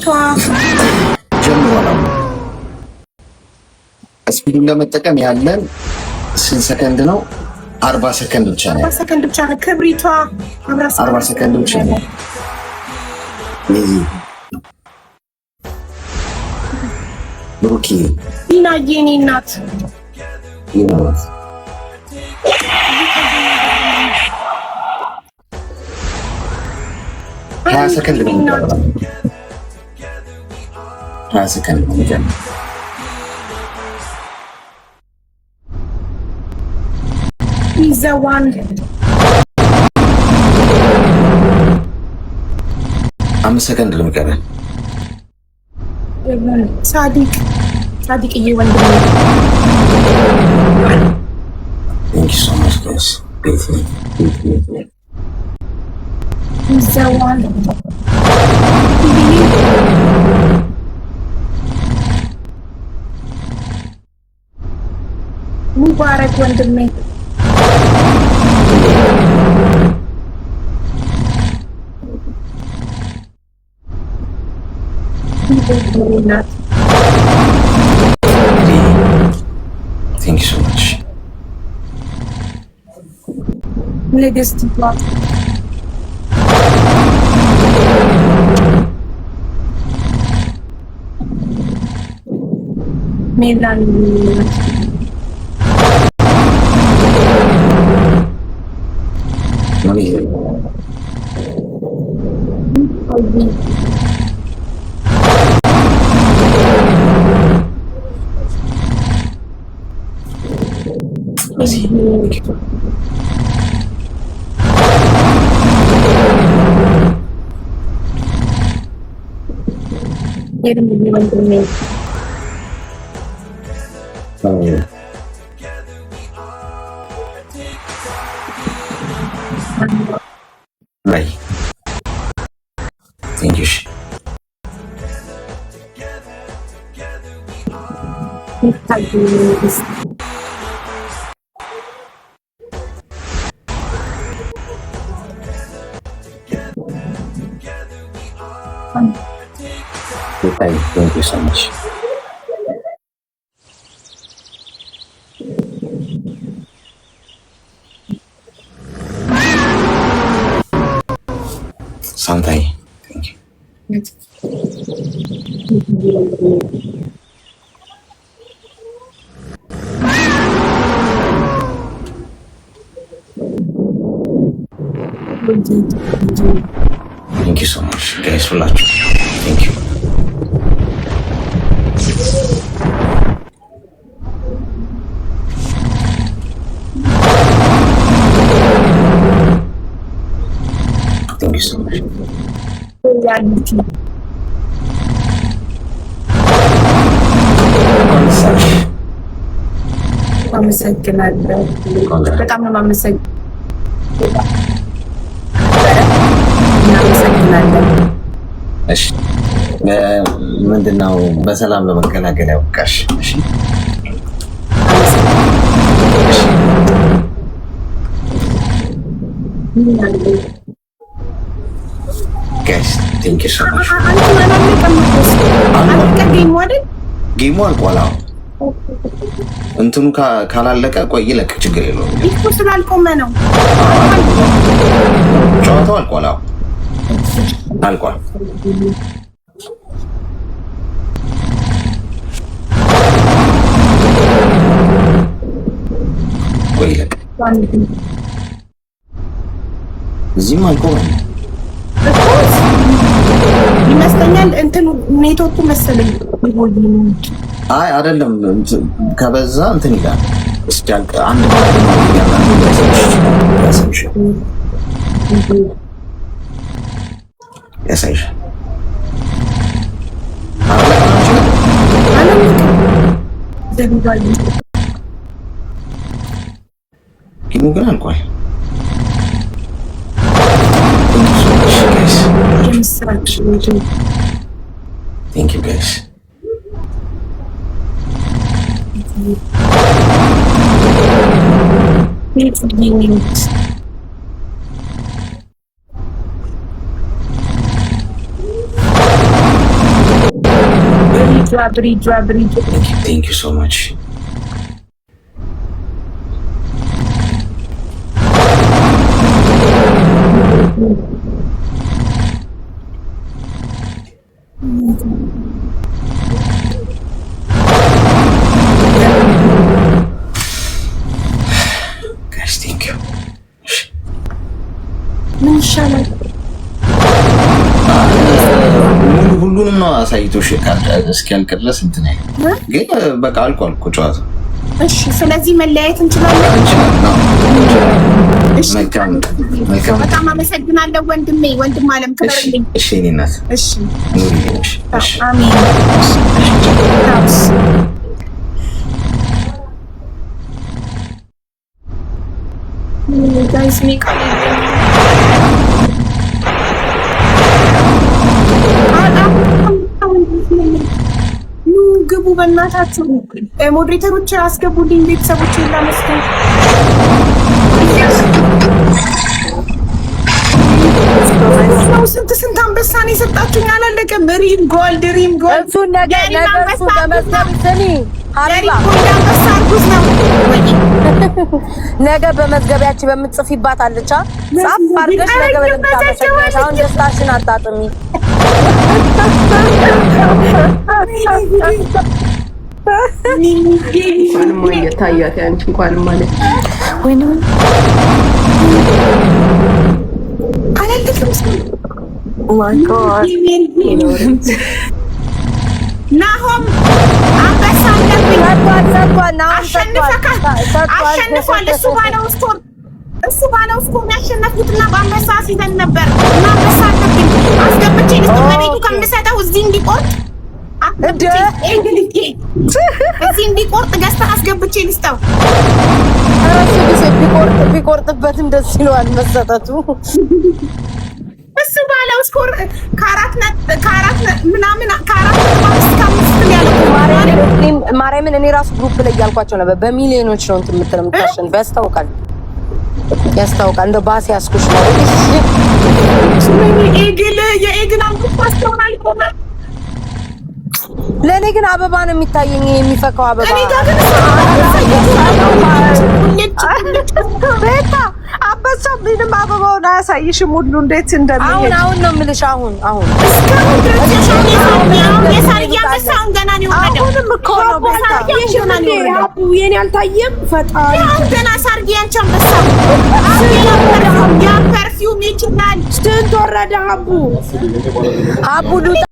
ክብሪቷ። ጀምሯል። አሁን speed ኡን ለመጠቀም ያለን ስንት ሰከንድ ነው? 40 ሰከንድ ብቻ ነው። 40 ሰከንድ ብቻ ነው። ክብሪቷ። 40 ሰከንድ ብቻ ነው። ይህ ብሩኪ። ዲናዬ የኔ እናት። ይኖራት። 20 ሰከንድ ነው የሚቀረው። 20 ሰከንድ ነው የሚቀረው። ዘዋን። 5 ሰከንድ ነው የሚቀረው። ሳዲቅ ሳዲቅዬ ወንድሜ። Thank you so much, guys. ቤት ቤት። ዘዋን። ሙባረክ ወንድሜ። ናት። Thank you so much. ንግስት። ሜላን። ማን? በዚህ። ወንድሜ። ላይ thank you. ንግስት። Thank you so much. ሳንታይ thank you. Thank you so much, guys. ሁላችሁ thank you. Thank you so much. ያሉት። እንኳን ደስ አለሽ። አመሰግናለሁ። በጣም ነው የማመሰግነው። እናመሰግናለን። እሺ፣ ምንድነው በሰላም ለመገላገል ያብቃሽ። እሺ እሺ። Guys, thank you so much. አላለቀም game ኡ አይደል? Game ኡ አልቋል። አዎ፣ እንትኑ ካላለቀ ቆይ ይለቅ፣ ችግር የለውም። እኮ ስላልቆመ ነው። ጨዋታው አልቋል። አዎ፣ አልቋል። ቆይ ይለቅ። እዚህም አልቆመም። ይመስለኛል እንትኑ ኔትወርኩ መሰለኝ። አይ አይደለም፣ ከበዛ እንትን ይላል። እስኪ አንድ ያሳይሽ ያሳይሽ። ዘቢባዬ። Game ኡ ግን አልቋል። የምስራች። Thank you, guys. ንግስት። ብሪጇ ብሪጇ። Thank you so much. Guys, thank you. ምን ይሻላል? ሙሉ ሁሉንም ነው አሳይቶሽ እስኪያልቅ ድረስ እንትን አይልም። ግን በቃ አልቋል እኮ ጨዋታው። እሺ፣ ስለዚህ መለያየት እንችላለን። እንችላለን። አዎ፣ እንችላለን። እሺ፣ መልካም መልካም። በጣም አመሰግናለሁ ወንድሜ፣ ወንድም አለም እሺ ክበርልኝ። እሺ፣ የእኔ እናት። እሺ። ኑሪልኝ። እሺ እሺ። አሜን። እሺ፣ ቻው። ቻው። Guys፣ እኔ ቃል የለኝም። ኑ ግቡ፣ በእናታችሁ moderator ኦች አስገቡልኝ፣ ቤተሰቦች ላመስገን። ነው ስንት ስንት አንበሳ ነው የሰጣችሁኝ? አላለቀም። ሪም ጎልድ፣ ሪም ጎልድ። እሱን ነገ የሪም ነገ አንበሳ እሱ በመዝገብ ስሚ ሀቢባ። የሪም gold አንበሳ እርጉዝ ነው ወይ? ነገ በመዝገቢያችን በምትጽፊባት አለቻ ጻፍ አድርገሽ ነገ በደንብ ታመሰግኛለሽ። አሁን ደስታሽን አጣጥሚ። እንኳንም አየታያት ያንቺ እንኳንም ማለት ወይንም አላለቅም። My God. ናሆም አንበሳ አለብኝ። ሰጥቷል፣ ሰጥቷል። አሁን አሸንፈካል፣ ሰጥቷል። አሸንፏል። እሱ ባለው score ያሸነፍኩትና በአንበሳ ሲዘን ነበር እና አንበሳ አለብኝ። አስገብቼ ልስጥ በቤቱ ከምሰጠው እዚህ እንዲቆርጥ አስገብቼ ኤግልጌ እዚህ እንዲቆርጥ ገዝተህ አስገብቼ ልስጠው። እራሱ ቢቆርጥበትም ደስ ይለዋል መሰጠቱ። እሱ ባለው score ከአራት ምናምን ከ4.5 ከ5 ነው ያለው። ማርያምን እኔ ራሱ group ላይ እያልኳቸው ነበር። በሚሊዮኖች ነው እንትን የምትለው የምታሸንፈው። ያስታውቃል፣ ያስታውቃል። እንደ ባስ ያስኩሽ ነው። ኤግል የኤግል አንበሳ አስተውናል እኮ። ለእኔ ግን አበባ ነው የሚታየኝ፣ የሚፈካው አበባ። እኔ ጋር ግን ቤታ አንበሳው ምንም አበባውን አያሳይሽም ሁሉ እንዴት አሁን እንደሚሄድ። አሁን ነው የምልሽ። አሁን አሁን እስካሁን ድረስ የሳርዬ አንበሳ አሁን ገና ነው የወረደው። አሁንም እኮ ነው ቤታ። ሳርዬ ገና ነው የወረደው። ሀቡ የኔ አልታየም። ፈጣሪ። አሁን ገና ሳርዬ ያንቺ አንበሳ ያ perfume ይችላል። ስንት ወረደ ሀቡ? አቡ ሉጣ።